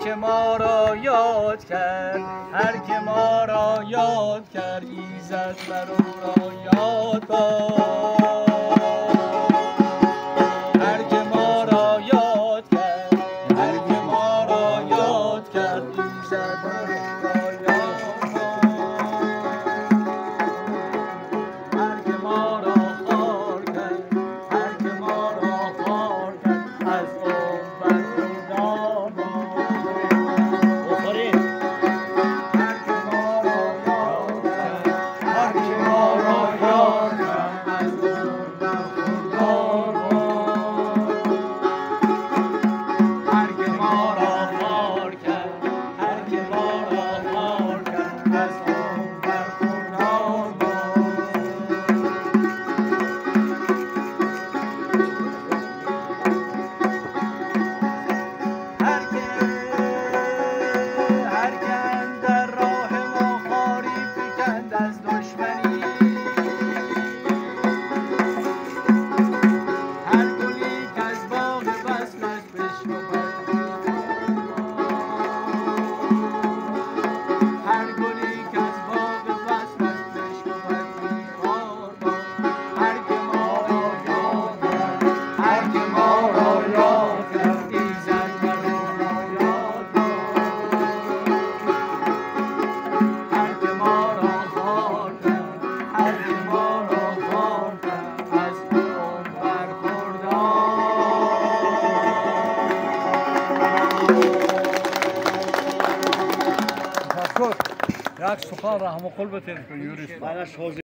که ما را یاد کرد، هر که ما را یاد کرد، ایزد بر او را یاد باد. هر که ما را یاد کرد، هر که ما را یاد کرد، ایزد بر او را یاد باد. هر که ما را خوار کرد، هر که ما را خوار کرد، از عمر برخوردار باد. هر که ما را یاد کرد، هر که ما را یاد کرد، از عمر برخوردار باد. هر که ما را خوار کرد، هر که ما را خوار کرد، از عمر برخوردار باد. هر که اندر راه ما خاری فکند از دشمنی، هر گلی کز باغ وصلش بشکفد بیخار باد. هر گلی کز باغ وصلش بشکفد بیخار باد. هر که ما را یاد کرد، هر که ما را یاد کرد، ایزد بر او را یاد باد. هر که ما را خوار کرد، هر که ما را خوار کرد، از عمر برخوردار. Ташаккур. Як сухан, Раҳмуқул, битед, юрист.